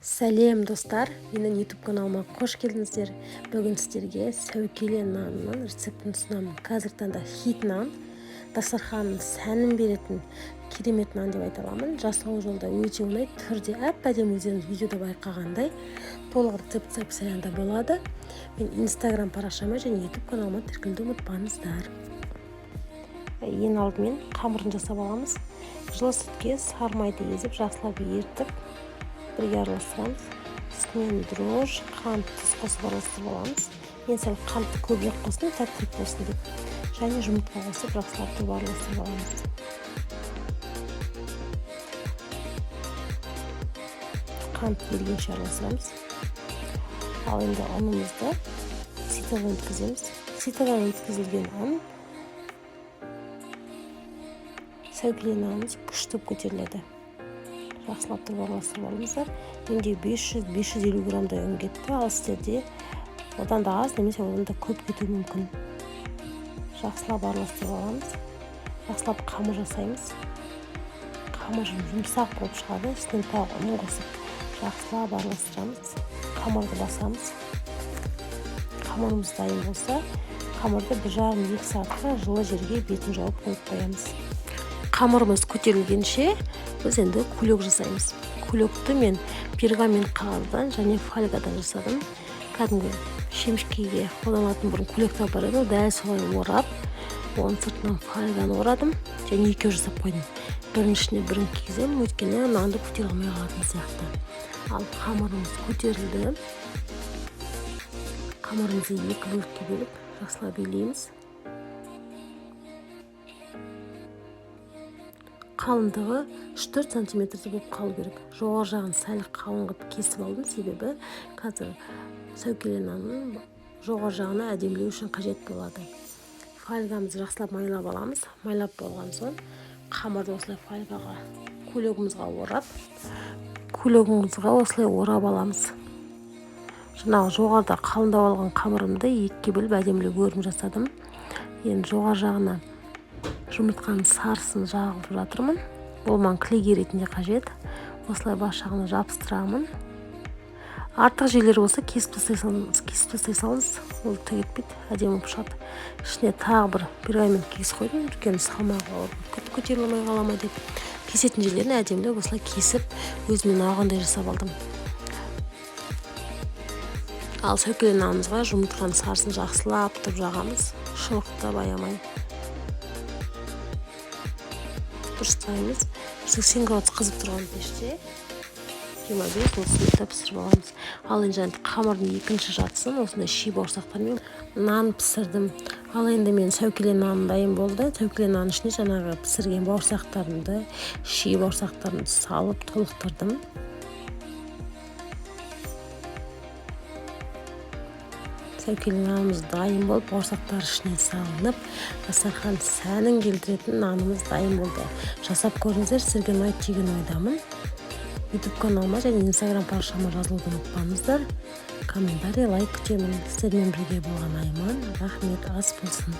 Сәлем, достар! Менің YouTube каналыма қош келдіңіздер. Бүгін сіздерге сәукеле нанының рецептін ұсынамын. Қазіргі таңда хит нан, дастарханның сәнін беретін керемет нан деп айта аламын. Жасау жолы да өте оңай, түрі де әп-әдемі, өздеріңіз видеода байқағандай. Толық рецепт описанияда болады. Мен Инстаграм парақшама және YouTube каналыма тіркелуді ұмытпаңыздар. Ең алдымен қамырын жасап аламыз. Жылы сүтке сары майды езіп, жақсылап ерітіп, бірге араластырамыз. Үстінен дрожжи, қант, тұз қосып араластырып аламыз. Мен сәл қантты көбірек қостым, тәттірек болсын деп. Және жұмыртқа қосып, жақсылап тұрып араластырып аламыз. Қант ергенше араластырамыз. Ал енді ұнымызды ситодан өткіземіз. Ситодан өткізілген ұн сәукеле нанымыз күшті болып көтеріледі. Жақсылап тұрып араластырып алыңыздар. Менде 500-550 граммдай ұн кетті, ал сіздерде одан да аз немесе одан да көп кетуі мүмкін. Жақсылап араластырып аламыз. Жақсылап қамыр жасаймыз. Қамыр жұмсақ болып шығады. Үстінен тағы ұн қосып, жақсылап араластырамыз. Қамырды басамыз. Қамырымыз дайын болса, қамырды 1,5-2 сағатқа жылы жерге бетін жауып қойып қоямыз. Қамырымыз көтерілгенше, біз енді кулек жасаймыз. Кулекті мен пергамент қағаздан және фольгадан жасадым. Кәдімгі шемішкеге қолданылатын бұрын кулектер бар еді, дәл солай орап, оның сыртынан фольганы орадым және екеу жасап қойдым. Бірінің ішіне бірін кигіземін, өйткені нанды көтере алмай қалатын сияқты. Ал қамырымыз көтерілді. Қамырымызды екі бөлікке бөліп, жақсылап илейміз. Қалыңдығы 3-4 сантиметрдей болып қалу керек. Жоғары жағын сәл қалың қылып кесіп алдым, себебі қазір сәукеле нанның жоғары жағына әдемілеу үшін қажет болады. Фольгамызды жақсылап майлап аламыз. Майлап болған соң, қамырды осылай фольгаға, кулегімізге орап, кулегімізге осылай орап аламыз. Жаңағы жоғарыда қалыңдап алған қамырымды екіге бөліп, әдемілеп өрім жасадым. Енді жоғары жағына жұмыртқаның сарысын жағып жатырмын. Ол маған клейге ретінде қажет. Осылай бас жағына жабыстырамын. Артық жерлері болса, кесіп тастай салыңыз, кесіп тастай салыңыз, ол түк етпейді, әдемі болып шығады. Ішіне тағы бір пергамент кигізіп қойдым, өйткені салмағы ауыр болып көтеріле алмай қала ма деп. Кесетін жерлерін әдемілеп осылай кесіп, өзіме ұнағандай жасап алдым. Ал сәукеле нанымызға жұмыртқаның сарысын жақсылап тұрып жағамыз, шылықтап, аямай дұрыстаймыз. 180 градус қызып тұрған пеште 25-30 минутта пісіріп аламыз. Ал енді жаңағы қамырдың екінші жартысын осындай ши бауырсақтармен нан пісірдім. Ал енді мен сәукеле наным дайын болды. Сәукеле нанның ішіне жаңағы пісірген бауырсақтарымды, ши бауырсақтарымды салып толықтырдым. Сәукеле нанымыз дайын болып, бауырсақтар ішіне салынып, дастархан сәнін келтіретін нанымыз дайын болды. Жасап көріңіздер, сіздерге ұнайды деген ойдамын. Ютуб каналыма және Инстаграм парақшама жазылуды ұмытпаңыздар. Комментарий, лайк күтемін. Сіздермен бірге болған Айман. Рахмет, ас болсын!